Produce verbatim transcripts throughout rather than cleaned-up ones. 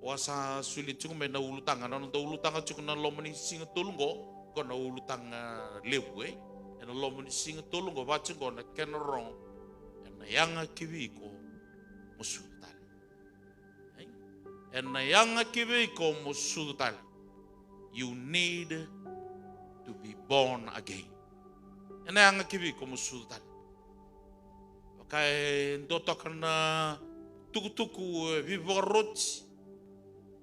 Au a sa solia tiko mai na ulutaga, na noda ulutaga tiko na loma ni siga tolu qo, qo na ulutaga levu, e? Ena loma ni siga tolu qo, vaka tiko qo na kena rogo, ena yaga ki vei iko mo sucu tale. E? Ena yaga ki vei iko mo sucu tale. You need to be born again. Ena yaga ki vei iko mo sucu tale. Vaka e dua toka na tukutuku e veivakaroti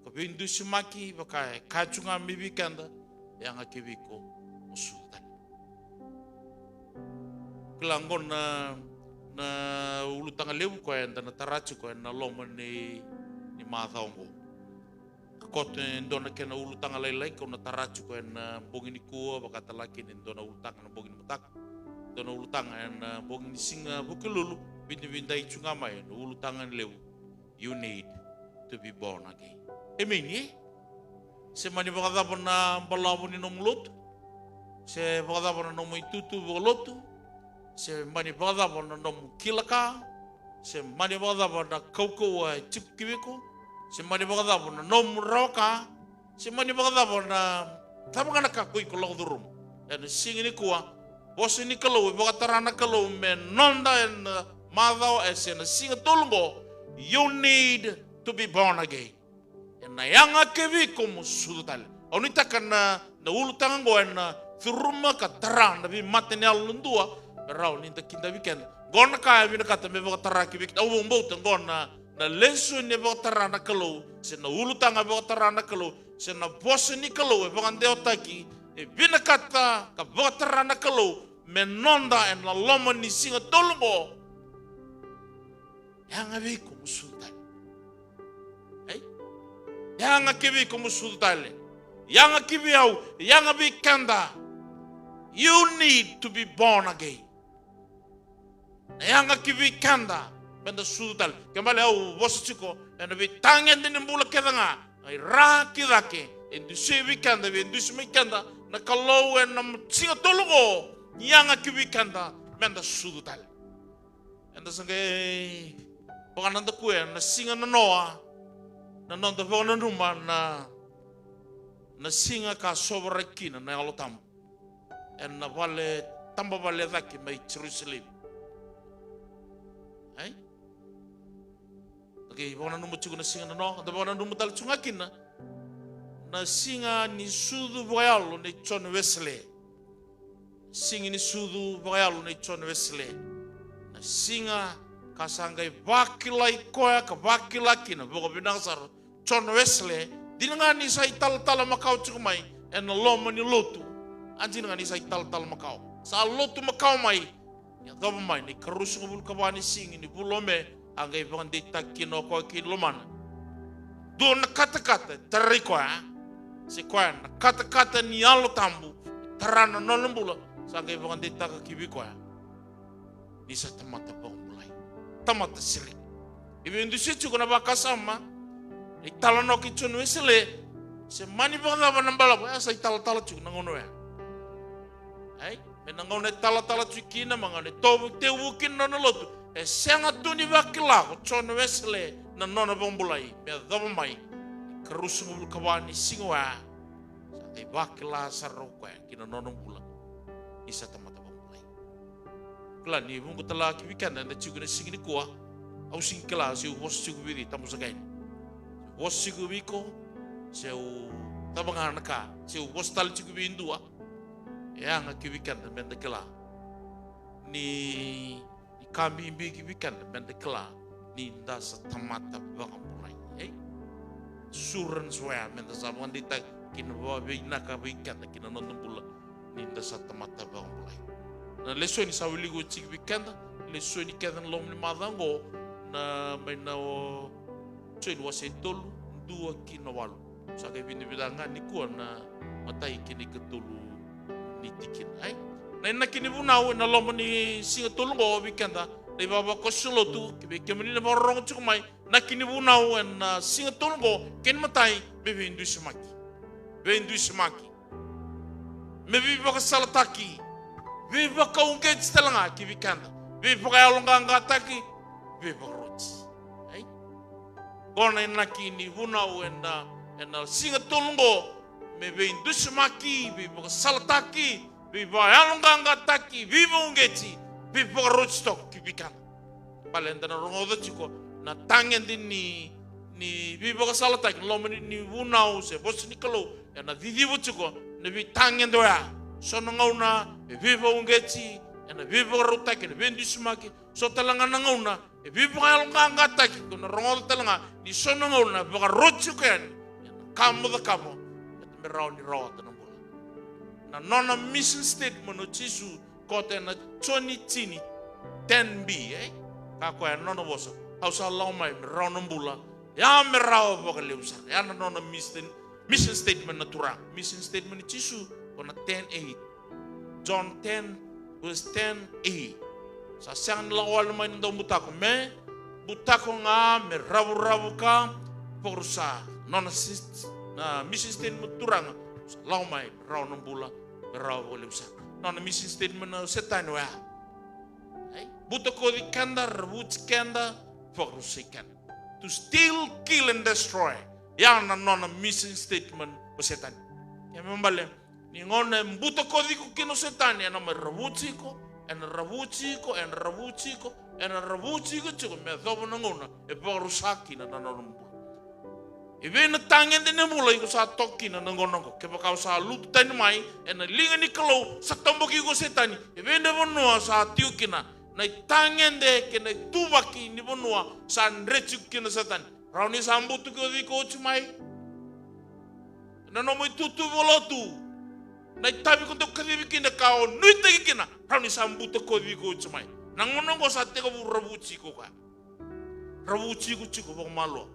ka veidusimaki, vaka e kaya tu ga mai vei keda, e yaga ki vei iko mo sucu tale. Kila qo na, na ulutaga levu koya eda na tara tiko ena loma ni, ni macawa oqo. Ka koto e dua na kena ulutaga lailai kau na tara tiko ena bogi nikua, vaka tale kina e dua na ulutaga na bogi ni mataka, dua na ulutaga ena bogi ni siga Vukelulu, vidavidai tu ga mai na ulutaga levu. You need to be born again. Emeni, e? Se mani vakacava na balavu ni nomu lotu, se vakacava na nomu itutu vakalotu, se mani vakacava na nomu kila ka, se mani vakacava na kaukauwa e tiko ki vei iko, se mani vakacava na nomu rawa ka, se mani vakacava na cava ga na ka ko iko lako curuma. Ena siga nikua, vosa ni Kalou e vakatara na Kalou me noda ena macawa e se na siga tolu qo, you need to be born again. Ena yaga ki vei iko mo sucu tale. Au nuitaka na, na ulutaga qo ena curuma ka tara na veimataniyalo dua, me rawa ni da kidavi keda. Qo na ka e vinakata me vakatara ki vei keda. Au vakabauta qo na, na lesoni e vakatara na Kalou, se na ulutaga e vakatara na Kalou, se na vosa ni Kalou e vakadewataki, e vinakata ka vakatara na Kalou me noda ena loma ni siga tolu qo. Yaga vei iko mo sucu tale. Ei? Yaga ki vei iko mo sucu tale. Yaga ki vei au, yaga vei keda. You need to be born again. Na yaga ki vei keda meda sucu tale. Kena ibalebale au vosa tiko ena veitagede ni bula kece ga, na i ra ki cake, e dusia vei keda, veidusi mai keda na Kalou ena siga tolu qo, ni yaga ki vei keda meda sucu tale. Eda sa qai vakanadakuya na siga nanoa, na noda vakananuma na, na siga ka sovaraki kina na Yalo Tabu ena vale, taba vale cake mai Jerusalemi. Ei? Okei, vakananuma tiko na siga nanoa, da vakananuma tale tiko ga kina na siga ni sucu vakayalo nei John Wesley. Siga ni sucu vakayalo nei John Wesley. Na siga ka sa qai vakilai koya, ka vakila kina vakavinaka sara John Wesley, dina ga ni sa italatala makawa tiko mai ena loma ni lotu. A dina ga ni sa italatala makawa. Sa lotu makawa mai, yacova mai na ikaruasagavulu ka va ni siga ni vula o Me, a qai vakadeitaki kina o koya ki lomana. Dua na katakata e tarai koya, se koya na katakata ni Yalo Tabu e tara na nona bula, sa qai vakadeitaka ki vei koya ni sa tamata vakabulai, tamata sereki. E veidusia tiko na vakasama, na italanoa kei John Wesley, se mani vakacava na balavu, e sa italatala tiko na gauna oya. Ei, mai na gauna e talatala tiko kina, mai na gauna e tovo tevu kina na nona lotu, e sega tu ni vakila ko John Wesley na nona vakabulai, me yacova mai na ikaruasagavulu ka va ni siga oya, sa qai vakila sara o koya ki na nona bula ni sa tamata vakabulai. Kila ni vuqa tale ga ki vei keda eda tiko ena siga nikua, au sega ni kila se au vosa tiko vei cei, tabu saka yani. Vosa tiko vei iko, se au cava ga na ka, se au vosa tale tiko vei dua, e yaga ki vei keda meda kila ni, ni ka bibi ki vei keda meda kila ni da sa tamata vakabulai. Ei? Assurance oya meda sa vakadeitaka kina vakavinaka vei keda ki na noda bula ni da sa tamata vakabulai. Na lesoni sa wiliki oti ki vei keda, lesoni kece na loma ni macawa oqo, na mai na o, lesoni wase e tolu, dua ki na walu. Sa qai vidavidai ga nikua na matai kei na ikatolu ni tikina. Ei? Na inaki ni vunau ena loma ni siga tolu oqo vei keda na ivavakoso lotu, ki vei kemuni na vakarorogo tiko mai, inaki ni vunau ena siga tolu oqo, kena imatai, me veidusimaki. Veidusimaki. Me veivakasalataki. Veivakauqeti tale ga ki vei keda. Veivakayaloqaqataki. Veivakaroti. Ei? Qo na inaki ni vunau ena, ena siga tolu qo, me veidusimaki, veivakasalataki, veivakayaloqaqataki, veivauqeti, veivakaroti toka ki vei keda. Baleta eda na rogoca tiko na tagede ni, ni veivakasalataki, loma ni, ni vunau se vosa ni Kalou, ena ciciva tiko na veitagede oya. So na gauna e veivauqeti, ena veivakarautaki, ena veidusimaki, so tale ga na gauna e veivakayaloqaqataki, ko na rogoca tale ga ni so na gauna e vakaroti iko yani ena ka mo cakava me rawa ni rawata na bula. Na nona mission statement o Jisu, koto ena Joni tini, ten b, e? Ka koya na nona vosa, au sa lako mai me rawa na bula, ia me rawa vakalevu sara. Ia na nona mission, mission statement na Turaga. Mission statement ni Jisu, ko na ten eight. John ten, verse ten a. Sa sega ni lako wale mai na daubutako, me butako ga me ravuravu ka vakarusa. Nona sis-, na mission statement Turaga, sa lako mai me rawa na bula, me rawa vakalevu sara. Nona mission statement na Setani oya. Ai, butakoci keda, ravuti keda, vakarusai keda. To steal, kill and destroy. Ya na nona mission statement o Setani. Kena ibalebale, ni gauna e butakoci iko kina o Setani, ena mai ravuti iko, ena ravuti iko, ena ravuti iko, ena ravuti iko tiko me yacova na gauna e vakarusa kina na nona bula. E vei na tagede ni bula iko sa toka kina na gauna oqo? Kevaka o sa lutu tani mai ena liga ni Kalou, sa toboki iko o Setani, e vei na vanua sa tiko kina na itagede kei na ituvaki ni vanua sa dreti iko kina o Setani? Rawa ni sa butakoci iko oti mai na nomu itutu vakalotu, na itavi ko dau kacivi kina ka o nuitaki kina, rawa ni sa butakoci iko oti mai. Na gauna oqo sa tekivu ravuti iko o koya. Ravuti iko tiko vakamalua.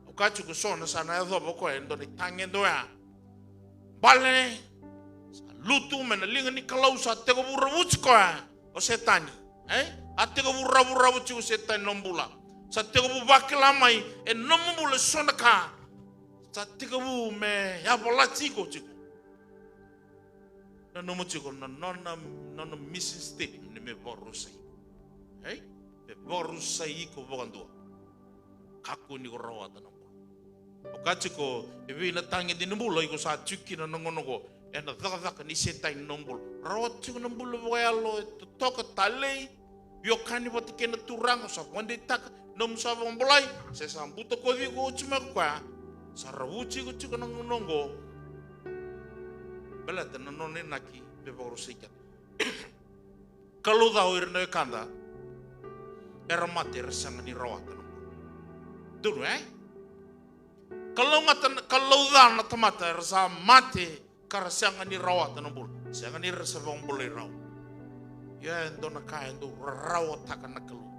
Au kaya tiko, so na sa na yacova o koya e dua na itagede oya. Bale, sa lutu mai na liga ni Kalou, sa tekivu ravuti koya o Setani. E? A tekivu ravuravu tiko o Setani na nomu bula. Sa tekivu vakila mai e nomu bula e so na ka. Sa tekivu me yavalati iko tiko. Nanuma tiko na nona, nona mission statement ni me vakarusai. Ei? Me vakarusai iko vakadua. Kakua ni ko rawata na bula. Au kaya tiko, e vei na tagede ni bula iko sa tiko kina na gauna oqo, ena cakacaka ni Setani na nomu bula. Rawata tiko na bula vakayalo e totoka, talei, veiwekani vata kei na Turaga, sa vakadeitaka nomu sa vakabulai, se sa butakoci iko oti mai ko koya, sa ravuti iko tiko na gauna oqo. Baleta na nona inaki me vakarusai keda. Kalou ca o ira na wekada era mate, era sega ni rawata na bula. Donu, e? Kalou gata, Kalou ca na tamata era sa mate, ka ra sega ni rawata na bula. Sega ni ra sa vakabulai rawa. Ia e dua na ka e dau rarawataka na Kalou.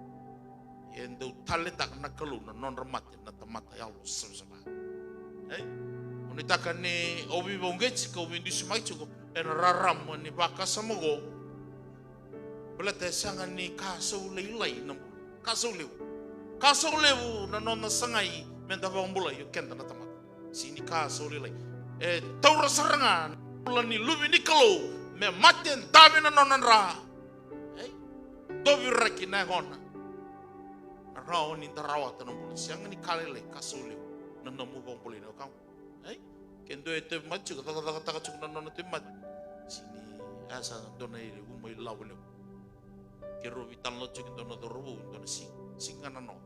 Ia e dau taleitaka na Kalou na nodra mate na tamata yalo savasava. Ei? Au nuitaka ni o veivauqeti ka o veidusimaki tiko ena rarama ni vakasama oqo. Baleta e sega ni ka sau lailai na bula. Ka sau levu. Ka sau levu na nona sagai meda vakabulai o keda na tamata. Sega ni ka sau lailai. E taura sara ga na bula ni luve ni Kalou me mate, dave na nona dra. Ei? Doviraki na yagona. Na rawa ni da rawata na bula. Sega ni ka lailai, ka sau levu na nomu vakabulai na wekaqu. Ei? Ke dua e tauvimate tiko, cakacakataka tiko na nona tauvimate. Sega ni, a, sa dua na uma ilavo levu. Keirau veitalanoa tiko e dua na cauravou, dua na siga, siga ga na noa.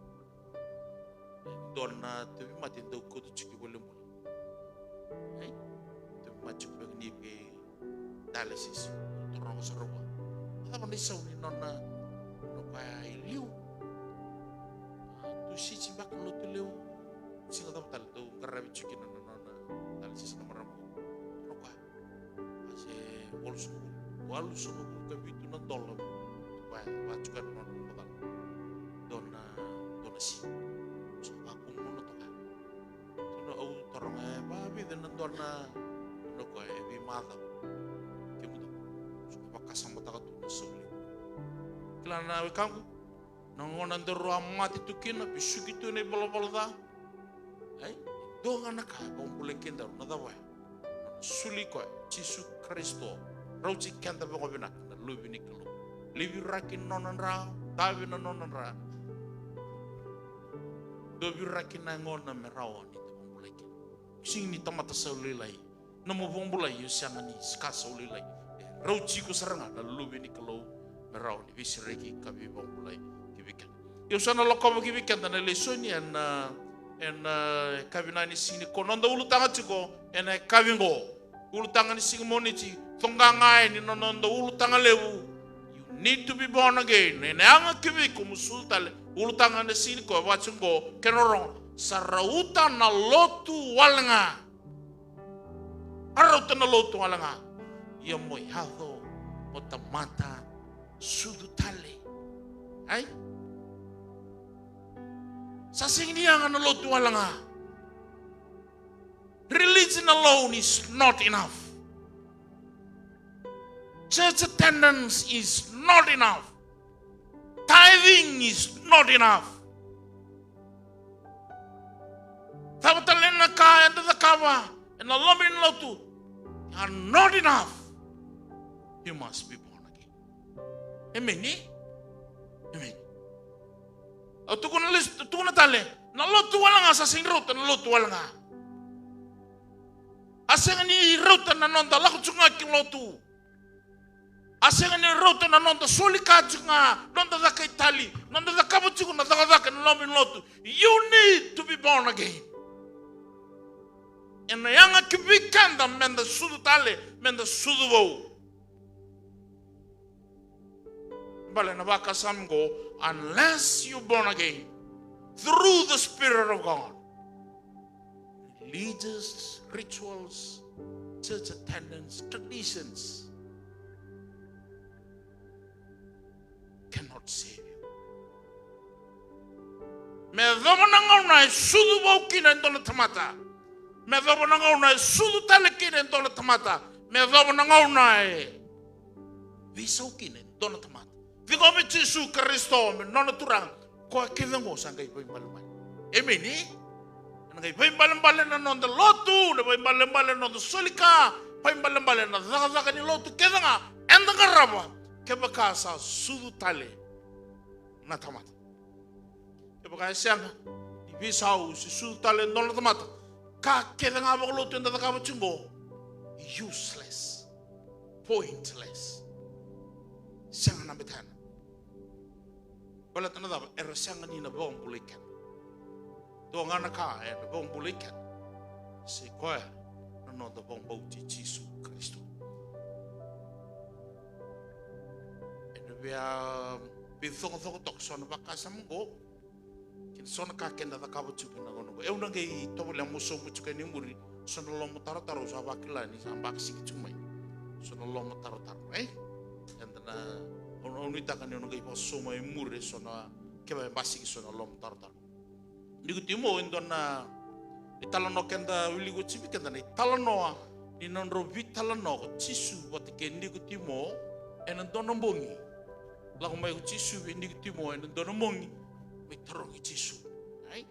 E dua na tauvimate e dau kauta tiko i valenibula. Ei, tauvimate tiko beka ni vei dialysis. Taroga sara vua, a cava na isau ni nona, nona koya e liu? A, Tusiti beka, Lotulevu. Siga cava tale dau qaravi tiko kina na nona dialysis na marama. Nona koya, a se walusagavulu, walusagavulu ka vitu na dola. Koya, va tiko na nona macala. Dua na, dua na siga. Sa vakumuna toka. Tukuna, au taroga, e vavica na dua na, na koya e veimacawa? Kemudou, sa vakasamataka tu na sau levu. Kila na wekaqu, na gauna daru a mate tu kina, vesuki tu na ivalavala ca. Ei, dua ga na ka e vakabulai kedaru, na cava ya? Nona soli koya, Jisu Karisito. Rauti keda vakavinaka na Luve ni Kalou. Liviraki na nona dra, dave na nona dra. Dou viraki na yagona me rawa ni da vakabulai kina. Sega ni tamata sa lailai. Nomu vakabulai, io sega ni ka sa lailai. E rauti iko sara ga na Luve ni Kalou me rawa ni veisereki ka veivakabulai ki vei keda. Io sa na lakova ki vei keda na lesoni ena, ena, e, yakavi ni siga nikua, noda ulutaga tiko ena yakavi qo. Ulutaga ni siga Moniti, coqa ga yani na noda ulutaga levu. You need to be born again. Ena yaga ki vei iko mo sucu tale. Ulutaga ena siga nikua, vaka tiko qo, kena rogo. Sa rauta na lotu wale ga. A rauta na lotu wale ga. Ia mo yaco mo tamata sucu tale. Ai? Sa sega ni yaga na lotu wale ga. Religion alone is not enough. Church attendance is not enough. Tithing is not enough. Cava tale na ka eda cakava ena loma ni lotu are not enough. You must be born again. Amen, e? Amen. Au tukuna lesu, tukuna tale, na lotu wale ga sa sega ni rauta na lotu wale ga. A sega ni rauta na noda lako tiko ga ki lotu. A sega ni rauta na noda soli ka tiko ga, noda caka itali, noda cakava tiko na cakacaka ena loma ni lotu. You need to be born again. Ena yaga ki vei keda meda sucu tale, meda sucu vou. Baleta na vakasama qo, unless you born again through the Spirit of God, religious rituals, church attendance, traditions cannot save you. Me yacova na gauna e sucu vou kina e dua na tamata. Me yacova na gauna e sucu tale kina e dua na tamata. Me yacova na gauna e veisau kina e dua na tamata. Ciqomi Jisu Karisito me nona Turaga. Koya kece qo sa qai vaibalebale. Emeni? Ena qai vaibalebale na noda lotu, na vaibalebale na noda soli ka, vaibalebale na cakacaka ni lotu kece ga eda qarava. Kevaka sa sucu tale na tamata. Kevaka e sega ni veisau se sucu tale e dua na tamata, ka kece ga vakalotu eda cakava tiko qo, useless, pointless. Sega na betena. Baleta na cava? Era sega ni na vakabulai keda. Dua ga na ka ena vakabulai keda, se koya na noda vakabauti Jisu Karisito. Ena via veicoqacoqa toka so na vakasama qo kei na so na ka keda cakava tiko ena gauna qo. Au na qai tovolea mo sauma tiko yani e muri so na lomatarotaro, au sa vakila ni sa basika tiko mai so na lomatarotaro, e? Eda na, au, au nuitaka ni au na qai vakasauma e muri so na, kevaka e basika so na lomatarotaro. Nikotimo e dua na italanoa keda wilika oti vei keda, na italanoa ni nodrau veitalanoa ko Jisu vata kei Nikotimo ena dua na bogi. Lako mai ko Jisu vei Nikotimo ena dua na bogi me tarogi Jisu. Ai?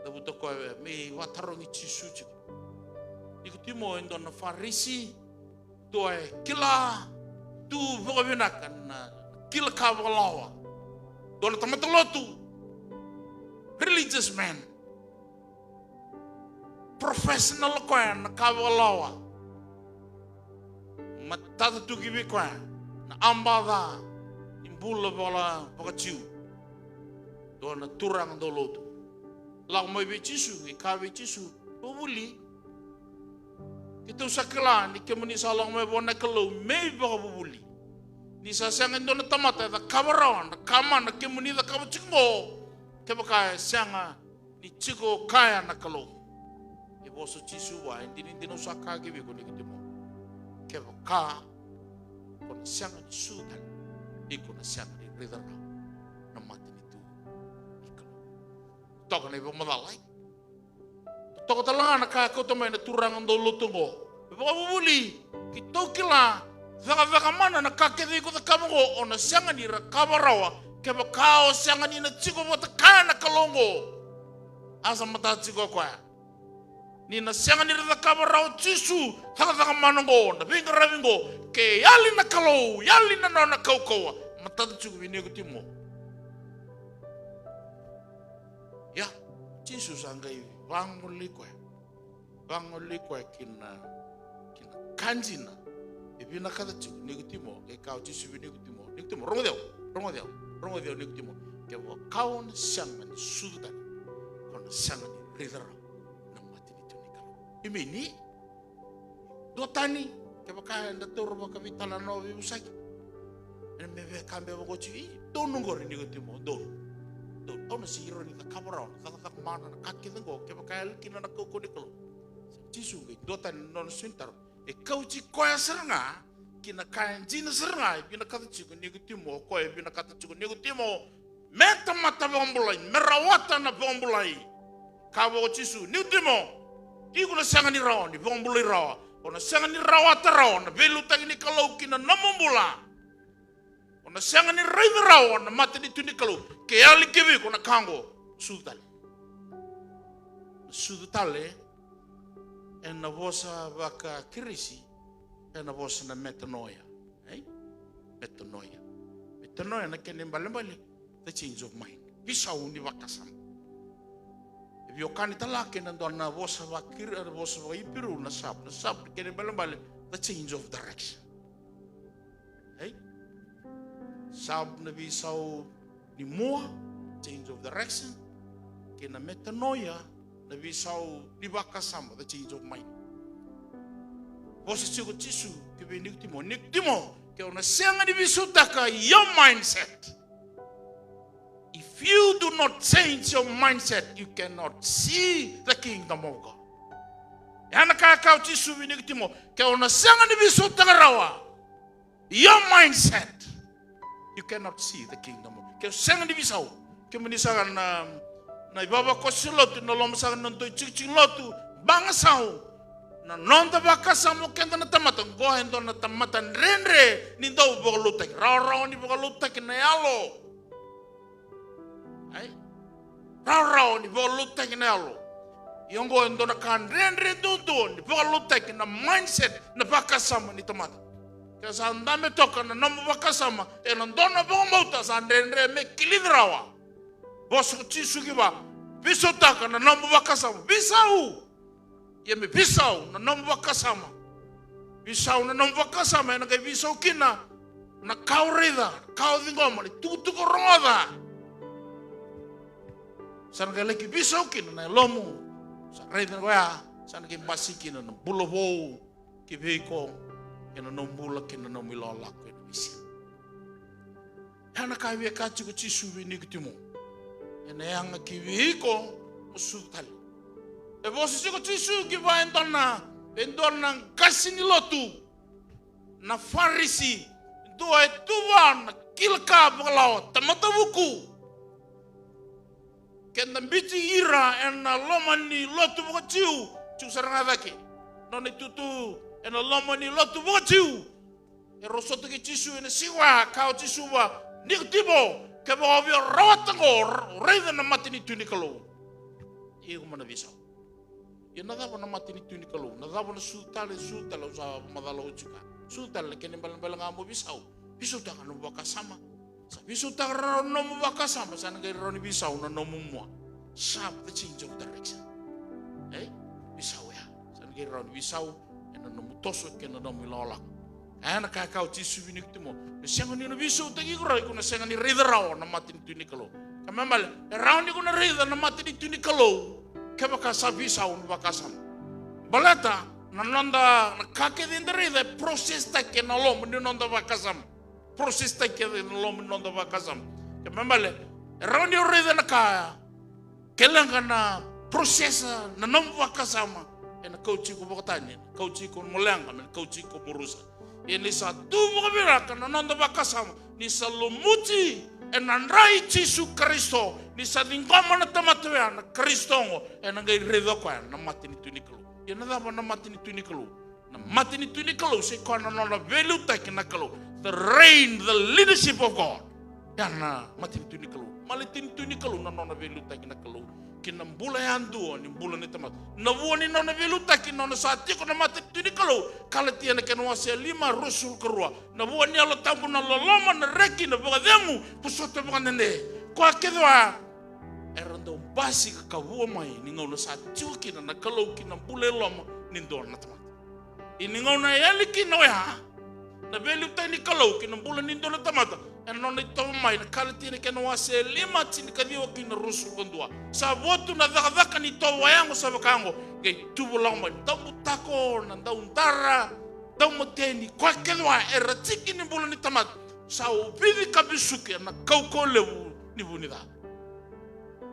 Cavuta koya me vakatarogi Jisu tiko. Nikotimo e dua na Farisi, dua e kila tu vakavinaka na kila ka vakalawa. Dua na tamata lotu, religious man. Professional o koya na ka vakalawa. Matata tu ki vei koya na aba ca ni bula vakala, vakaJiu. Dua na turaga dau lotu. Lako mai vei Jisu, e kaya vei Jisu, vavuli. Keitou sa kila ni kemuni sa lako mai vua na Kalou me ivakavuvuli. Ni sa sega e dua na tamata e cakava rawa na ka mana kemuni cakava tiko qo, kevaka e sega ni tiko kaya na Kalou. E vosa o Jisu vua, e dinadina au sa kaya ki vei iko Nikotimo, kevaka ko na sega ni sucu tale, iko na sega ni raica rawa na matanitu ni Kalou. Toka na ivakamacala, e? Toka tale ga na ka e kauta mai na turaga dau lotu oqo. Vakavuvuli, keitou kila, cakacaka mana na ka kece iko cakava oqo, o na sega ni ra cakava rawa kevaka o sega ni na tiko vata kaya na Kalou oqo. A sa matata tiko o koya ni na sega ni ra cakava rawa o Jisu, cakacaka mana oqo, na veiqaravi oqo, ke yali na Kalou, yali na nona kaukauwa. Matata tiko vei Nikotimo. Ia, Jisu sa qai vagolei koya. Vagolei koya kina, kina ka dina e vinakata tiko Nikotimo, qai kaya o Jisu vei Nikotimo, Nikotimo, rogoci au, rogoci au, rogoci au Nikotimo. Kevaka o na sega ni sucu tale, ko na sega ni raica rawa na matanitu ni Kalou. Emeni. Duatani, kevaka eda taura vakaveitalia na veivosaki. Ena me vaka beka vaka oti, i donu qori Nikotimo, donu. Donu. Au na sega ni rawa ni cakava rawa na cakacaka mana, na ka kece qo, kevaka e yali kina na kaukauwa ni Kalou. Jisu qai duatani na nona sega ni taro. E kauti koya sara ga kina ka e dina sara ga e vinakata tiko Nikotimo, o koya e vinakata tiko Nikotimo me tamata vakabulai, me rawata na vakabulai. Kaya vaka o Jisu, Nikotimo, iko na sega ni rawa ni vakabulai rawa, o na sega ni rawata rawa na veiliutaki ni Kalou ki na nomu bula. O na sega ni raica rawa na matanitu ni Kalou ke yali ki vei iko na ka oqo. Sucu tale. Sucu tale, ena vosa vakaKirisi, ena vosa na metanoia. Ei? Metanoia. Metanoia na kena ibalebale, the change of mind. Veisau ni vakasama. E veiwekani tale ga kei na dua na vosa vakiri, na vosa vakaIpiru na sab. Na sab na kena ibalebale, the change of direction. Ei? Sab na veisau ni mua, change of direction, kei na metanoia, na veisau ni vakasama, the change of mind. Vosa tiko o Jisu ki vei Nikotimo, Nikotimo, ke o na sega ni veisautaka your mindset. If you do not change your mindset, you cannot see the kingdom of God. Ya na ka e kaya o Jisu vei Nikotimo, ke o na sega ni veisautaka rawa your mindset, you cannot see the kingdom of God. Ke o sega ni veisau, kemuni saka na, na ivavakoso lotu, na loma saka na dui tikotiko lotu, bagasau. Na noda vakasama o keda na tamata, qo e dua na tamata dredre ni dau vakalotutaki, rawarawa ni vakalotutaki na yalo. Ai? Rawarawa ni vakalotutaki na yalo. Ia oqo e dua na ka dredre duadua ni vakalotutaki na mindset, na vakasama ni tamata. Ke sa dabe toka na nomu vakasama ena dua na vakabauta, sa dredre me kilici rawa. Vosa ko Jisu ki vei, veisautaka na nomu vakasama. Veisau. Ia me veisau na nomu vakasama. Veisau na nomu vakasama, ena qai veisau kina na ka o raica, na ka o ciqoma, na itukutuku o rogoca. Sa na qai laki veisau kina na yalomu. Sa raica koya, sa na qai basika kina na bula vou ki vei iko, ena nomu bula kei na nomu ilakolako ena veisiga. Ya na ka e via kaya tiko o Jisu vei Nikotimo. Ena yaga ki vei iko mo sucu tale. E vosa tiko o Jisu ki vei e dua na, e dua na qase ni lotu, na Farisi, dua e tu vua na kila ka vakalawa, tamata vuku. Keda biuti ira ena loma ni lotu vakaJiu, Jiu sara ga cake. Nona itutu ena loma ni lotu vakaJiu. Erau sota kei Jisu ena siga ya, kaya o Jisu vua, Nikotimo, kevaka o via rawata qo, ra-, raica na matanitu ni Kalou. Iko mo na veisau. Ia na cava na matanitu ni Kalou? Na cava na sucu tale, sucu tale, au sa macala oti ka. Sucu tale na kena ibalebale ga mo veisau. Veisautaka na nomu vakasama. Sa veisautaka rawa na nomu vakasama, sa na qai rawa ni veisau na nomu mua. Sharp the change of direction. Ei? Veisau ya. Sa na qai rawa ni veisau ena nomu toso kei na nomu ilakolako. Ena ka e kaya o Jisu vei Nikotimo, ni sega ni na veisautaki iko rawa, iko na sega ni raica rawa na matanitu ni Kalou. Ka me bale, e rawa ni ko na raica na matanitu ni Kalou kevaka sa veisau na vakasama. Baleta na noda, na ka kece eda raica e process taki ena loma ni noda vakasama. Process taki kece ena loma ni noda vakasama. Ka me bale, e rawa ni o raica na ka ya. Ke leqa na process na nomu vakasama, ena kauti iko vakatani, ena kauti iko mo leqa, ena kauti iko mo rusa. Ia ni sa tu vakavinaka na noda vakasama, ni sa lumuti ena dra i Jisu Karisito, ni sa ciqoma na tamata oya na Karisito oqo, ena qai raica o koya na matanitu ni Kalou. Ia na cava na matanitu ni Kalou? Na matanitu ni Kalou, se koya na nona veiliutaki na Kalou. The reign, the leadership of God. Ya na matanitu ni Kalou. Matanitu ni Kalou na nona veiliutaki na Kalou ki na bula yadua ni bula ni tamata. Na vua ni nona veiliutaki, nona sa tiko na matanitu ni Kalou. Kalatia na kena wase lima, ruasagavulu ka rua. Na vua ni Yalo Tabu na loloma, na reki, na vakacegu, vosota, vakadede. Koya kece oya era dau basika ka vua mai ni gauna sa tiko kina na Kalou ki na bula e loma ni dua na tamata. Ia ni gauna e yali kina oya na veiliutaki ni Kalou ki na bula ni dua na tamata, ena nona itovo mai na Kalatia na kena wase e lima, tinikaciwa ki na ruasagavulu ka dua. Sa votu na cakacaka ni tovo yago sa vaka oqo, qai tuvalaka mai na daubutako, na daudara, daumateni, koya kece wa era tiki ni bula ni tamata. Sa ovici ka vesuki ena kaukauwa levu ni vu ni ca.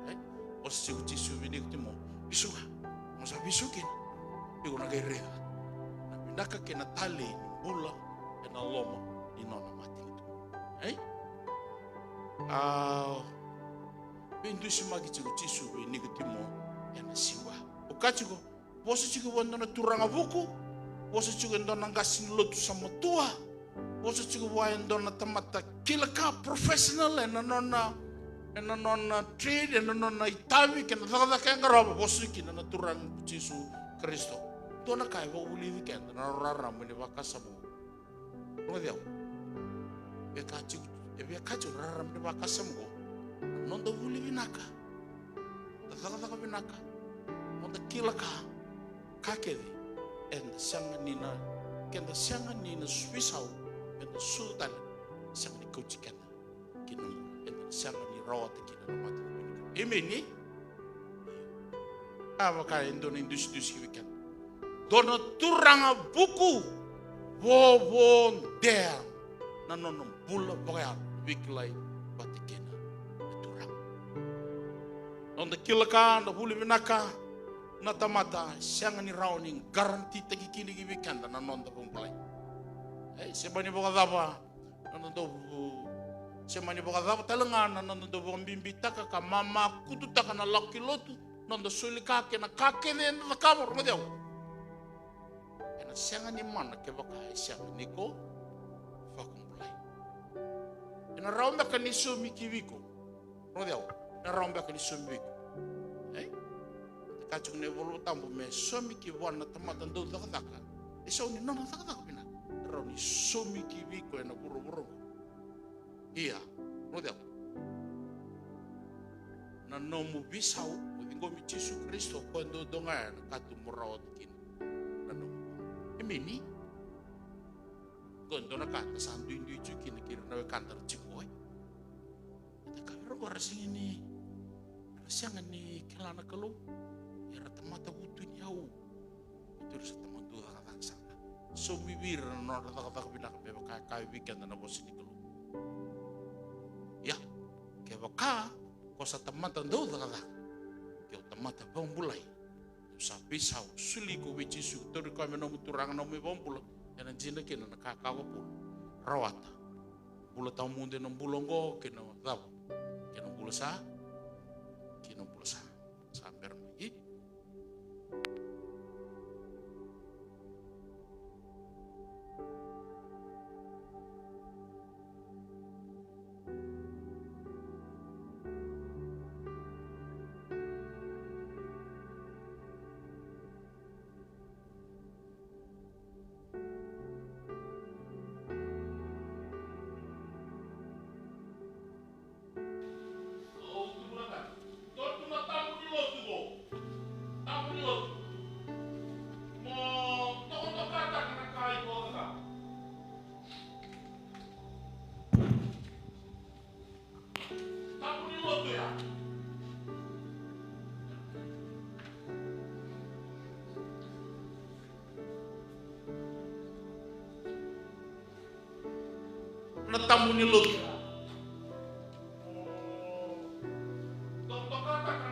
Ei, vosa tiko o Jisu vei Nikotimo, vesuka. Mo sa vesuki kina, iko na qai raica na vinaka kei na talei ni bula ena loma ni nona matanitu. Ei? A, veidusimaki tiko o Jisu vei Nikotimo ena siga. O kaya tiko, vosa tiko vua e dua na turaga vuku, vosa tiko e dua na qase ni lotu sa matua, vosa tiko vua e dua na tamata kila ka, professional ena nona, ena nona trade, ena nona itavi kei na cakacaka e qarava, vosa kina na Turaga o Jisu Karisito. Dua na ka e vakavulici keda na rarama ni vakasama. Rogoci au. E via kaya tiko, e via kaya tiko na rarama ni vakasama oqo, na noda vuli vinaka, na cakacaka vinaka, noda kila ka, ka kece, eda sega ni na, keda sega ni na veisau, eda sucu tale, sega ni kauti keda ki na bula, eda sega ni rawata kina na mata. Emeni. A vaka e dua na idusidusi ki vei keda. Dua na turaga vuku, vovo dea na nona bula vakayalo, veikilai vata kei na Turaga. Noda kila ka, na vuli vinaka na tamata, sega ni rawa ni garantitaki kina ki vei keda na noda vakabulai. E, se mani vakacava na noda dau, se mani vakacava tale ga na noda dau vakabibitaka ka mamakututaka na lako ki lotu, noda soli ka kei na ka kece eda cakava, rogoci au. Ena sega ni mana kevaka e sega ni ko vakabulai. Ena rawa beka ni saumi ki vei iko. Rogoci au, ena rawa beka ni saumi vei iko. Ei? E kaya tiko na iVola Tabu me saumi ki vua na tamata dau cakacaka e sau ni nona cakacaka vinaka. E rawa ni saumi ki vei iko ena vuravura oqo. Ia, rogoci au. Na nomu veisau, mo ciqomi Jisu Karisito, o koya duadua ga ena ka tu mo rawata kina na nomu. Emeni. Qo e dua na ka eda sa duidui tiko kina kei ira na wekada ra tiko oqo. Eda kaya vei ira qo era sega ni, era sega ni kila na Kalou. Era tamata vutuniyau. Ira sa tamata dau cakacaka sara. Saumi vei ira na nodra cakacaka vinaka me vaka e kaya vei keda na vosa ni Kalou. Ia, kevaka ko sa tamata dau cakacaka, ke o tamata vakabulai, o sa veisau, soli iko vei Jisu, tauri koya me nomu Turaga, nomu iVakabula, ena dina kina na ka e kaya o Paula. Rawata. Bula tawamudu ena bula oqo, kei na cava? Kei na bula sa, kei na bula sa, sa bera mai. Na tabu ni lotu. Dau tokataka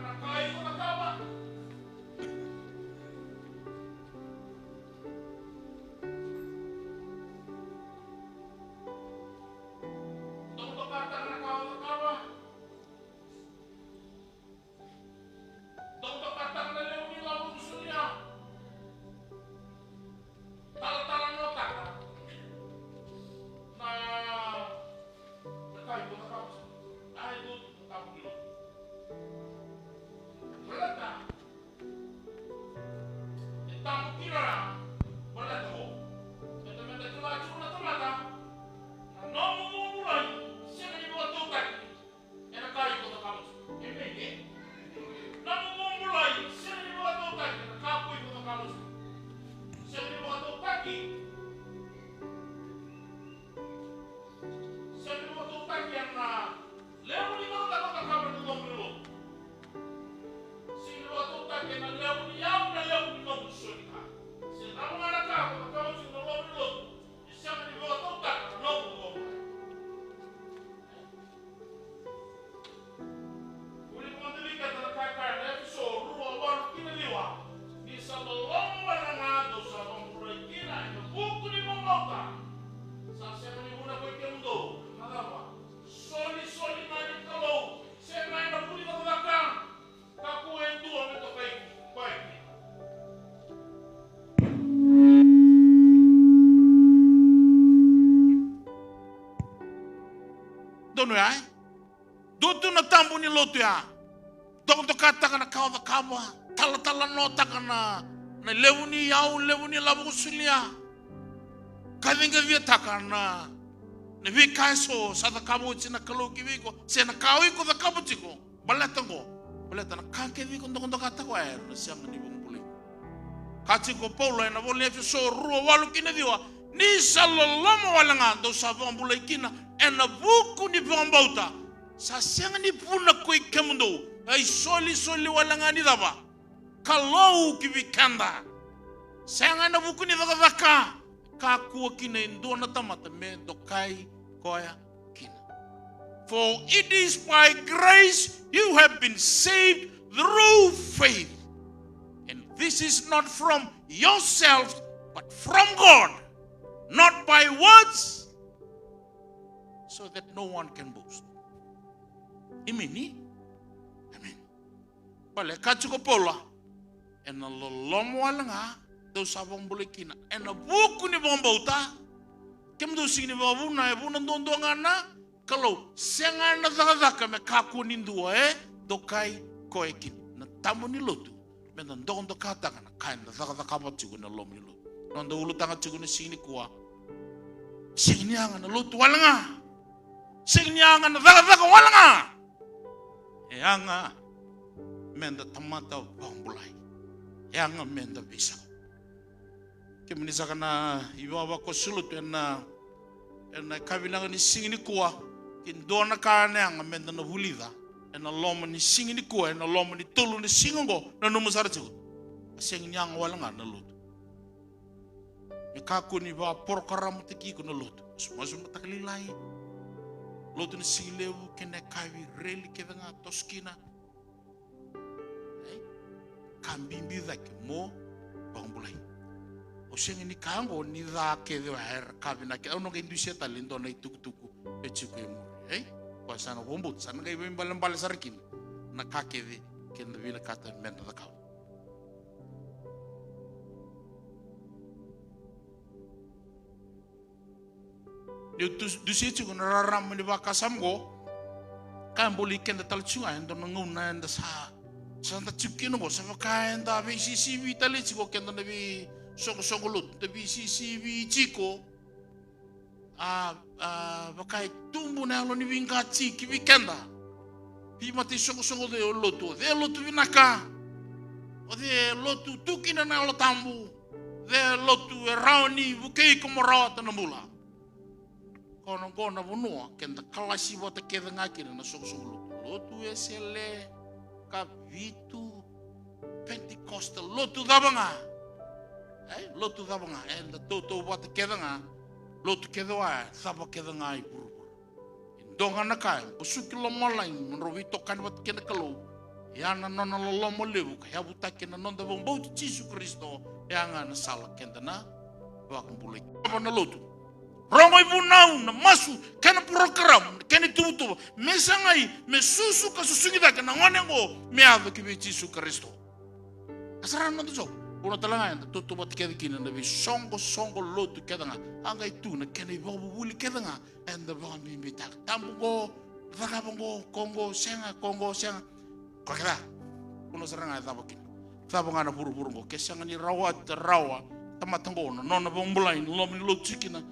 na lewe ni lavo ni solia. Talatalanoataka na Dua tu na tabu ni lotu ya. Dokadokataka na ka o cakava, talatalanoataka na, na levu ni iyau, levu ni lavo ko solia. Qaciqaciataka na, na veika eso sa cakava oti na Kalou ki vei iko, se na ka o iko cakava tiko. Baleta qo, baleta na ka kece iko dokadokataka oya era na sega ni vakabulai. Ka tiko o Paula ena vola ni Efeso rua, walu ki na ciwa, ni sa loloma wale ga dou sa vakabulai kina ena vuku ni vakabauta. Sa sega ni vuna koi kemudou, a isolisoli wale ga ni cava? Kalou ki vei keda. Sega ena vuku ni cakacaka, kakua kina e dua na tamata me dokai koya kina. For it is by grace you have been saved through faith. And this is not from yourselves, but from God, not by words, so that no one can boast. Amen. Amen. Baleta ka tiko o Paula, ena loloma wale ga dou sa vakabulai kina ena vuku ni vakabauta. Kemudou sega ni vakavuna, e vuna duadua ga na Kalou. Sega ena cakacaka me kakua ni dua e dokai koya kina. Na tabu ni lotu, meda dokadokataka na ka eda cakacakava tiko ena loma ni lotu. Noda ulutaga tiko na siga nikua, sega ni yaga na lotu wale ga. Sega ni yaga na cakacaka wale ga. E yaga meda tamata vakabulai. E yaga meda veisau. Kemuni saka na ivavakoso lotu ena, ena ka vinaka ni siga nikua, ke dua na ka ena yaga meda na vulica ena loma ni siga nikua, ena loma ni tolu na siga oqo, nanuma sara tiko. A sega ni yaga wale ga na lotu. Me kakua ni vakaporokaramataki iko na lotu. Masumasu mataka lailai. Lotu na siga levu, kena yakavi, reli kece ga toso kina. Ei? Ka bibi cake mo vakabulai. Au sega ni kaya oqo ni ca kece oya era ka vinaka. Au na qai dusia tale e dua na itukutuku e tiko e muri. Ei? Koya sa na vakabauta, sa na qai veibalebale sara kina na ka kece keda vinakata meda cakava. Niu tu, dusia tiko na rarama ni vakasama qo, ka e buli keda tale tiko ga e dua na gauna eda sa, sa da tiko kina qo, sa vaka eda veisisivi tale tiko keda na veisoqosoqo lotu, da veisisivi tiko. A, a, vaka e tubu na yalo ni veiqati ki vei keda. Veimataisoqosoqo, o cei e lotu, o cei e lotu vinaka, o cei e lotu tu kina na Yalo Tabu, o cei e lotu e rawa ni vukei iko mo rawata na bula. Ko na qo na vanua keda kalasi vata kece ga kina na soqosoqo lotu. Lotu Wesele, Kavitu, Pentecostal, lotu cava ga. Ei, lotu cava ga, eda tautauvata kece ga. Lotu kece oya, cava kece ga i vuravura. E dua ga na ka e basuki lomalagi mo drau veitokani vata kei na Kalou. E a na nona loloma levu ka yavutaki ena noda vakabauti Jisu Karisito. E a ga na sala keda na vakabulai. Cava na lotu? Rogo ivunau, na masu, kena porokaramu, kena ituvatuva, me sagai, me susu ka susugi cake na gone oqo me yaco ki vei Jisu Karisito. A sara na noda job. Vuna tale ga eda tautauvata kece kina na veisoqosoqo lotu kece ga. A qai tu na kena ivakavuvuli kece ga eda vakabibitaka. Tabu qo, cakava qo, ko qo sega, ko qo sega. Koya kece. Vuna sara ga e cava kina. Cava ga na vuravura qo, ke sega ni rawata rawa tamata qo na nona vakabulai na loma ni lotu tiko kina.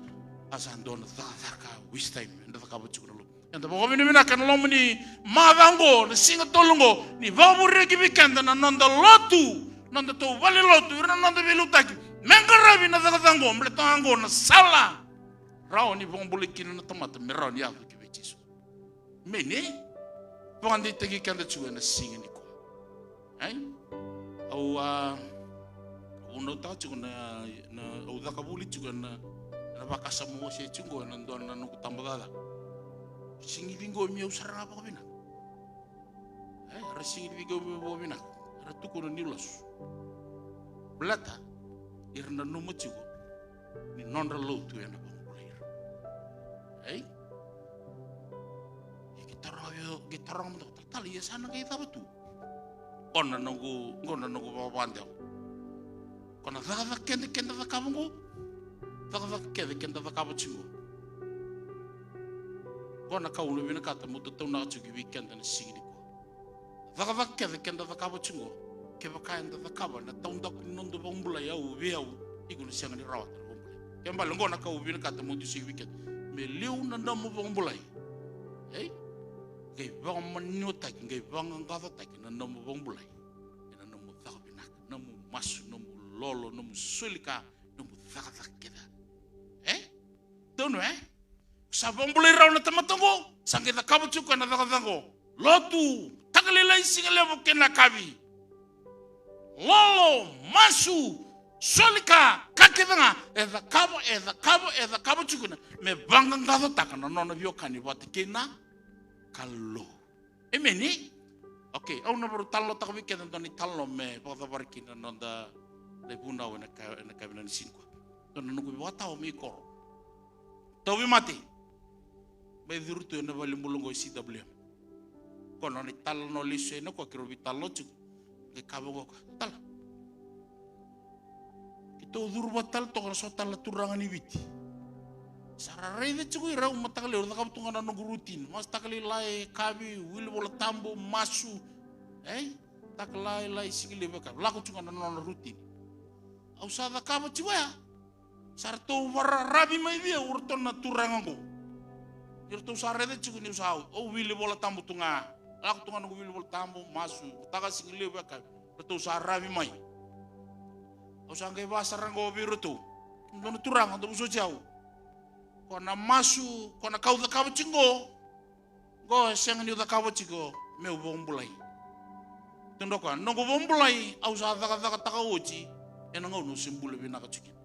A sa dua na cakacaka waste time eda cakava tiko na lotu. Eda vakavinavinaka ena loma ni macawa oqo, na siga tolu oqo, ni vakavureitaki vei keda na noda lotu, noda tauvale lotu, ira na noda veiliutaki me qaravi na cakacaka oqo, baleta ga oqo na sala rawa ni vakabulai kina na tamata me rawa ni yaco ki vei Jisu. Meni vakadeitaki keda tiko ena siga nikua. Ei? Au, a, au vunautaka tiko na, na, au caka vuli tiko ena, ena vakasama au wasea tiko qo ena dua na noqu tabacakacaka. Siga ni ciqomi au sara ga vakavinaka. Ei, era siga ni ciqomi au vakavinaka. Era tukuna niu lasu. Baleta ira nanuma tiko ni nodra lotu ena vakabulai ira. Ei? Ia qai taroga vei au, qai taroga mada, talatala, ia sa na qai cava tu? Qo na noqu, qo na noqu vakavakadewa. Ko na cakacaka kece keda cakava qo. Cakacaka kece keda cakava tiko qo. Qo na ka au na vinakata meu tataunaka tiko vei keda na siga nikua. Cakacaka kece keda cakava tiko qo, kevaka eda cakava na taudaku ni noda vakabulai, au vei au, iko na sega ni rawata na vakabulai. Kena ibalebale qo na ka au vinakata meu dusia vei keda. Me liu na nomu vakabulai. Ei? Qai vakamaniotaki, qai vaqaqacotaki na nomu vakabulai. Ena nomu caka vinaka, nomu masu, nomu lolo, nomu soli ka, nomu cakacaka kece. E? Donu, e? Sa vakabulai rawa na tamata qo, sa qai cakava tiko na cakacaka qo. Lotu, mataka lailai, siga levu kei na yakavi. Lolo, masu, soli ka, ka kece ga, e cakava, e cakava, e cakava tiko kina, me vaqaqacotaka na nona veiwekani vata kei na Kalou. Emeni? Okei, au na vakatalanoataka vei keda e dua na italanoa me vakacavari kina na noda lai vunau ena ka, ena ka vinaka ni siga nikua. Dua na noqu ivakatawa mai koro. Tauvimate. Mai curu tu ena valenibula oqo e C W M. Ko na nona italanoa lesu ena koya keirau veitalanoa tiko. Qai kaya vaqo o koya, tala. Keitou curu vata tale toka na so tale na turaga ni Viti. Sa ra raica tiko ira au mataka lailai, au cakava tu ga na noqu routine. Masu mataka lailai, yakavi, wili Vola Tabu, masu. Ei? Mataka lailai, siga levu, yakavi. Lako tiko ga na nona routine. Au sa cakava tiko ya. Sa ratou vakararavi mai vei au o ratou na turaga oqo. Ni ratou sa raica tiko niu sa, au wili Vola Tabu tu ga. Lako tu ga noqu wili Vola Tabu, masu, mataka, siga levu, yakavi. Ratou sa ravi mai. Au sa qai vaka sara oqo vei iratou. Dua na turaga dau vosoti au. Ko na masu, ko na ka au cakava tiko qo. Qo e sega niu cakava tiko meu vakabulai. Tukuna o koya, noqu vakabulai au sa cakacakataka oti ena gauna au se bula vinaka tiko kina.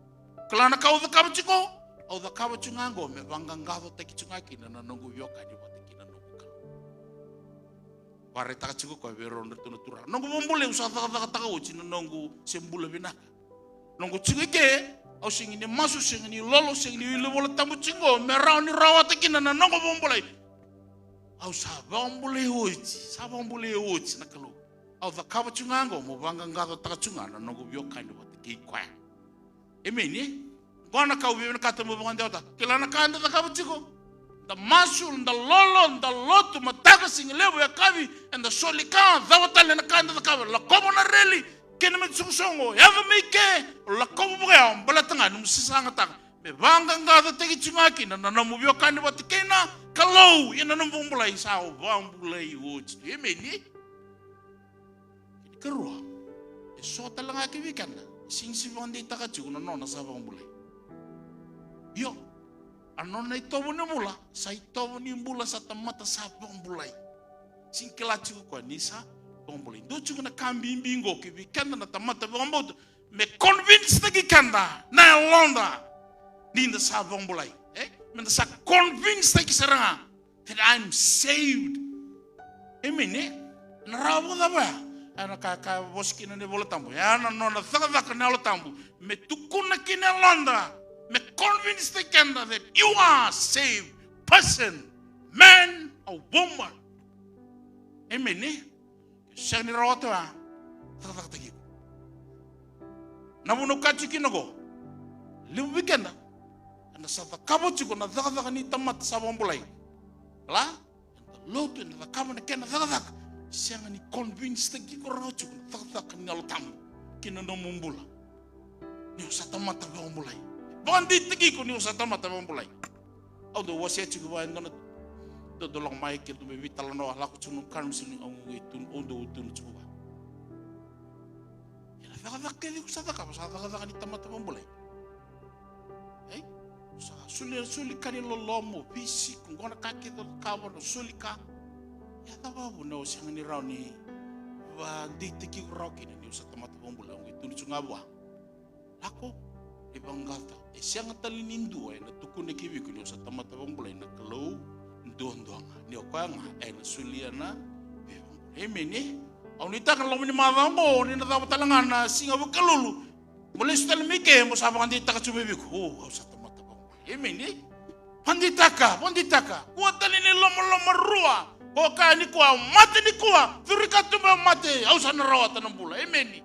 Kila na ka au cakava tiko, au cakava tiko ga qo me vaqaqacotaki tiko ga kina na noqu veiwekani vata kei na noqu Kalou. Vakaraitaka tiko o koya vei rau na ratou na turaga. Noqu vakabulai au sa cakacakataka oti na noqu se bula vinaka. Noqu tiko i ke, au sega ni masu, sega ni lolo, sega ni wili Vola Tabu tiko qo me rawa ni rawata kina na noqu vakabulai. Au sa vakabulai oti, sa vakabulai oti na Kalou. Au cakava tiko ga qo meu vaqaqacotaka tiko ga na noqu veiwekani vata kei koya. Emeni, e? Qo na ka au via vinakata meu vakadewataka. Kila na ka eda cakava tiko. Da masu, da lolo, da lotu, mataka, siga levu, yakavi, eda soli ka, cava tale na ka eda cakava, lakova na reli, kei na me soqosoqo, yaco mai ke, lakova vakayawa, baleta ga nomu sasagataka me vaqaqacotaki tiko ga kina na nomu veiwekani vata kei na Kalou, ia na nomu vakabulai sa vakabulai oti. Emeni. Kena ikarua, e so tale ga kivei keda e sega ni se vakadeitaka tiko na nona sa vakabulai. Io, a nona itovo ni bula sa itovo ni bula sa tamata sa vakabulai. Sega ni kila tiko o koya ni sa vakabulai. Dua tiko na ka bibi qo kivei keda na tamata vakabauta, me convince-taki keda na yaloda ni da sa vakabulai. E? Me da sa convince-taki sara ga that I'm saved. Emeni, e? Na rawa vakacava ya? Ena ka, ka vosa kina na iVola Tabu, ya na nona cakacaka na Yalo Tabu me tukuna kina yaloda, me convince-taki keda that you are saved person, man or woman. Emeni, e? Sega ni rawata ya, cakacakataki iko. Na vuna au kaya tiko kina qo, levu vei keda eda sa cakava tiko na cakacaka ni tamata sa vakabulai. Kila, eda lotu, eda cakava na kena cakacaka, sega ni convince-taki iko rawa tiko na cakacaka ni Yalo Tabu ki na nomu bula ni o sa tamata vakabulai. Vakadeitaki iko ni o sa tamata vakabulai. Au dau wasea tiko vua e dua na dodolo mai ke dau mai veitalanoa, lako tiko na counseling, au qai tukuna, au dau tukuna tiko vua. Ia na cakacaka kece iko sa cakava, sa cakacaka ni tamata vakabulai. Ei? Sa soli, soli ka ni loloma, veisiko, qo na ka kece o cakava, na soli ka. Ia cava vuna o sega ni rawa ni vakadeitaki iko rawa kina ni o sa tamata vakabulai, au qai tukuna tiko ga vua. Lako, ni vaqata, e sega tale ni dua ena tukuna ki vei iko ni o sa tamata vakabulai, na Kalou duadua ga, ni o koya ga ena solia na veivakabulai. Emeni, e? Au nuitaka na loma ni macawa oqo ni na cava tale ga na siga Vukelulu, mo lesu tale mai ke mo sa vakadeitaka tu mai vei iko, o, au sa tamata vakabulai. Emeni, e? Vakadeitaka, vakadeitaka. Kua tale ni lomalomarua. Ko kaya nikua, au mate nikua, curu i katuba, au mate, au sa na rawata na bula. Emeni.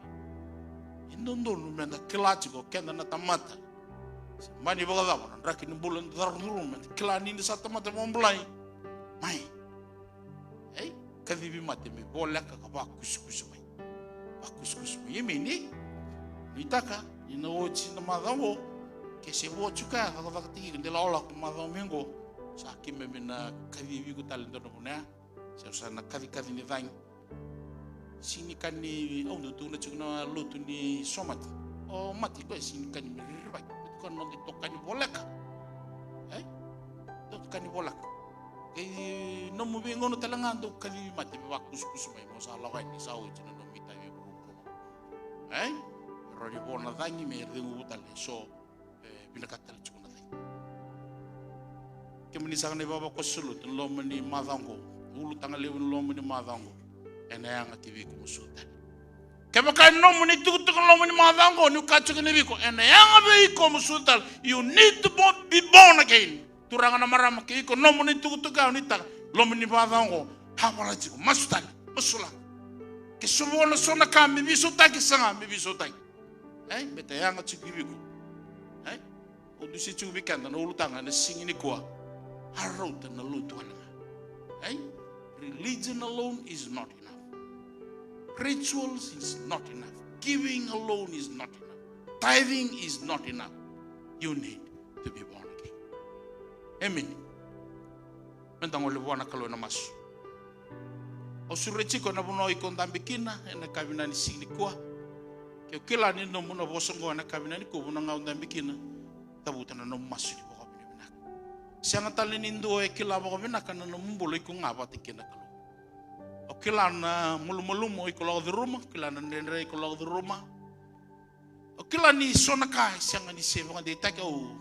E dodonu meda kila tiko o keda na tamata. Se mani vakacava na draki ni bula eda curuma, meda kila ni da sa tamata vakabulai. Mai. Ei, kacivi mate me voleka ka vakusukusu mai. Vakusukusu mai. Emeni. Nuitaka ni na oti na macawa oqo, ke se vo tiko ya, cakacakataki iko, de lakolako macawa mai oqo. Sa keimami na kacivi iko tale dua na vanua ya. Se sa na kacikaci ni cagi. Sega ni kani, au dau tukuna tiko na lotu ni somate. O mate, koya sega ni kani me ririvaki. Koya na noda itokani voleka. Ei? Itokani voleka. Kei nomu veigauna tale ga dau kacivi mate me vakusukusu mai, mo sa lako yani, sa oti na nomu itavi e vuravura. Ei? Rawa ni vo na cagi me ceguvu tale. So, e vinakata tale tiko na cagi. Kemuni saka na ivavakoso lotu, na loma ni macawa oqo, ulutaga levu na loma ni macawa oqo, ena yaga ki vei iko mo sucu tale. Kevaka e nomu na itukutuku na loma ni macawa oqo, niu kaya tiko kina vei iko, ena yaga vei iko mo sucu tale. You need to bo-, be born again. Turaga na marama, ke iko nomu na itukutuku ya, nuitaka, loma ni macawa oqo, a vala tiko, masu tale, masulaka. Ke so vo na so na ka me veisautaki, saga me veisautaki. Ei, me ta yaga tiko i vei iko. Ei, au dusia tiko vei keda na ulutaga ena siga nikua. A rauta na lotu wale ga. Ei, religion alone is not enough. Rituals is not enough. Giving alone is not enough. Tithing is not enough. You need to be born again. Amen. Meda gole vua na Kalou ena masu. Au sureti iko ena vanua iko dabe kina ena yakavi ni siga nikua. Ke o kila ni nomu na vosa oqo ena yakavi nikua, vanua ga o dabe kina, cavuta na nomu masu ni vakavinavinaka. Sega tale ni dua e kila vakavinaka na nomu bula, iko ga vata kei na Kalou. O kila na malumalumu o iko lako curuma, o kila na dredre o iko lako curuma. O kila ni so na ka e sega ni se vakadeitaki, au,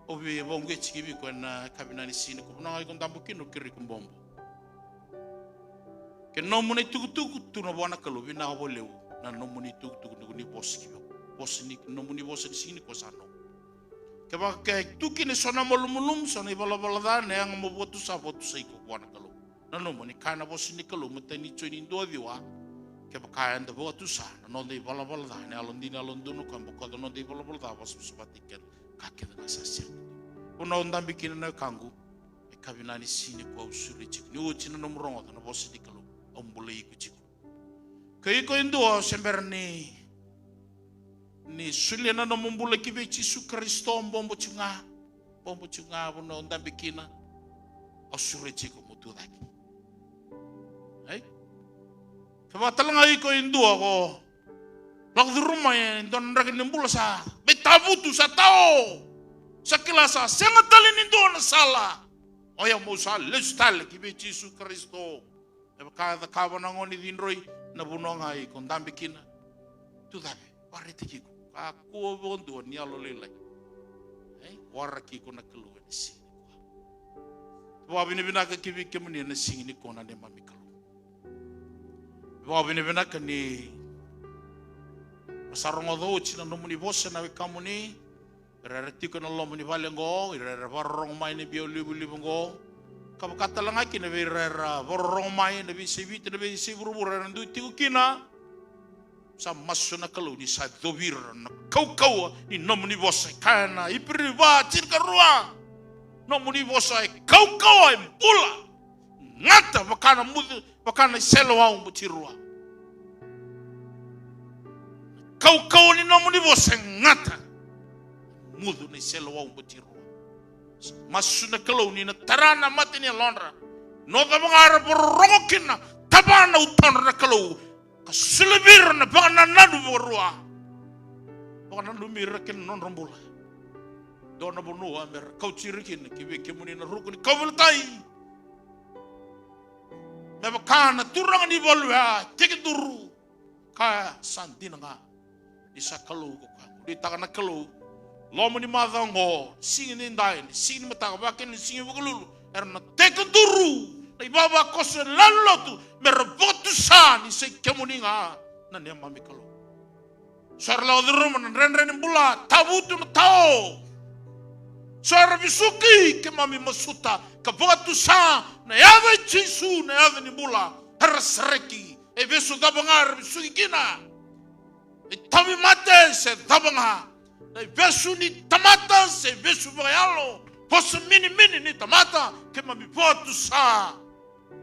au via vakauqeti vei iko ena yakavi ni siga nikua, vanua ga iko dabe kina, o kerei iko bobo. Ke nomu na itukutuku, tukuna vua na Kalou, vinaka vakalevu na nomuni itukutuku, nomuni vosa ki vei au. Vosa ni, nomuni vosa ni siga nikua sa nomu. Kevaka e tu kina eso na malumalumu, so na ivalavala ca, na yaga mo vakatusa, vakatusai iko vua na Kalou. Nanuma ni kaya na vosa ni Kalou, matai ni Joni dua ciwa. Kevaka eda vakatusa na noda ivalavala ca, na yalodina, yalododonu, ka bokoca na noda ivalavala ca, vakasavasavataki keda, ka kece ga sa sega. Vanua o dabe kina na wekaqu, ena yakavi ni siga nikua au sureti iko. Ni oti na nomu rogoca na vosa ni Kalou, au bolei iko tiko. Ke o iko e dua o se bera ni, ni solia na nomu bula ki vei Jisu Karisito, bobo tiko ga, bobo tiko ga vanua o dabe kina, au sureti iko mo tucake. Ei? Kevaka tale ga o iko e dua ko lako curuma e dua na draki ni bula sa veitavutu, sa tao, sa kila sa sega tale ni dua na sala, oya mo sa lesu tale ki vei Jisu Karisito. Me vaka e cakava na gone cidroi, na vanua ga iko dabe kina. Tucake, vakaraitaki iko. Kakua vakadua ni yalo lailai. Ei, waraki iko na Kalou ena siga nikua. Vakavinavinaka ki vei kemuni ena siga nikua na neimami Kalou. Vakavinavinaka ni sa rogoca oti na nomuni vosa na wekamuni. Ira era tiko ena loma ni vale oqo, ira era vakarorogo mai ena biau livaliva oqo. Ka vaka tale ga kina vei ira era vakarorogo mai ena veiyasai Viti, na veiyasai vuravura era dui tiko kina. Sa masu na Kalou ni sa yacovi ira na kaukauwa ni nomuni vosa, e kaya na Iperiu va, tinikarua. Nomuni vosa e kaukauwa, e bula. Gata vaka na mucu, vaka na iseleiwau bati rua. Kaukauwa ni nomuni vosa e gata, mucu na iseleiwau bati rua. Masu na Kalou ni na tara na mata ni yalodra. Na cava ga era vakarorogo kina, tava na utodra na Kalou. Ka solia vei ira na vakanananu vakarua. Vakananumi ira kei na nodra bula. Dua na vanua me ra kauti ira kina ki vei kemuni na ruku ni kauveilatai. Me vaka na turaga ni valu e tekiduru. Kaya sa dina ga ni sa Kalou ko koya. Nuitaka na Kalou, loma ni macawa oqo, siga ni dai, ni siga ni mataka, vaka kina ni siga ni Vukelulu, era na tekiduru na ivavakoso e lewe ni lotu, me ra vakatusa ni sa i kemuni ga na neimami Kalou. So era lako curuma na dredre ni bula, tavutu na tao. So era vesuki, keimami masuta ka vakatusa na yaca i Jisu, na yaca ni bula, era sereki. E vesu cava ga era vesuki kina, e tauvimate se cava ga, na ivesu ni tamata se vesu vakayalo, Vosa minimini ni tamata, keimami vakatusa.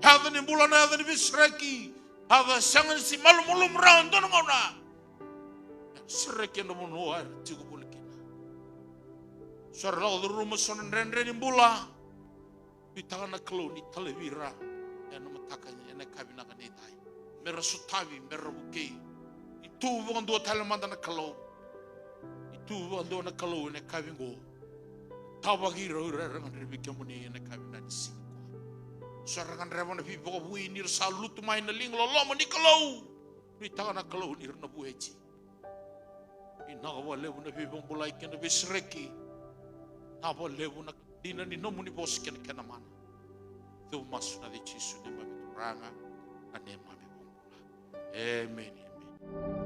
Yaca ni bula na yaca ni veisereki. Yaca e sega ni se malumalumu rawa e dua na gauna. Era sereki ena vanua era tiko voli kina. So era lako curuma so na dredre ni bula. Nuitaka na Kalou ni talevi ira ena mataka, ena yakavi vinaka nidai. Me ra sotavi, me ra vukei. Ni tu vakadua tale mada na Kalou. Ni tu vakadua na Kalou ena yakavi qo. Tavaki ira o ira era gadrevi kemuni ena yakavi vinaka ni siga qo. So era gadreva na veivakavoui ni ra sa lutu mai na liga loloma ni Kalou. Nuitaka na Kalou ni ra na vueti. Vinaka vakalevu na veivakabulai kei na veisereki. Vinaka vakalevu na dina ni nomuni vosa kei na kena mana. Cuva masu ena yaca i Jisu neimami Turaga, na neimami iVakabula. Emeni, emeni.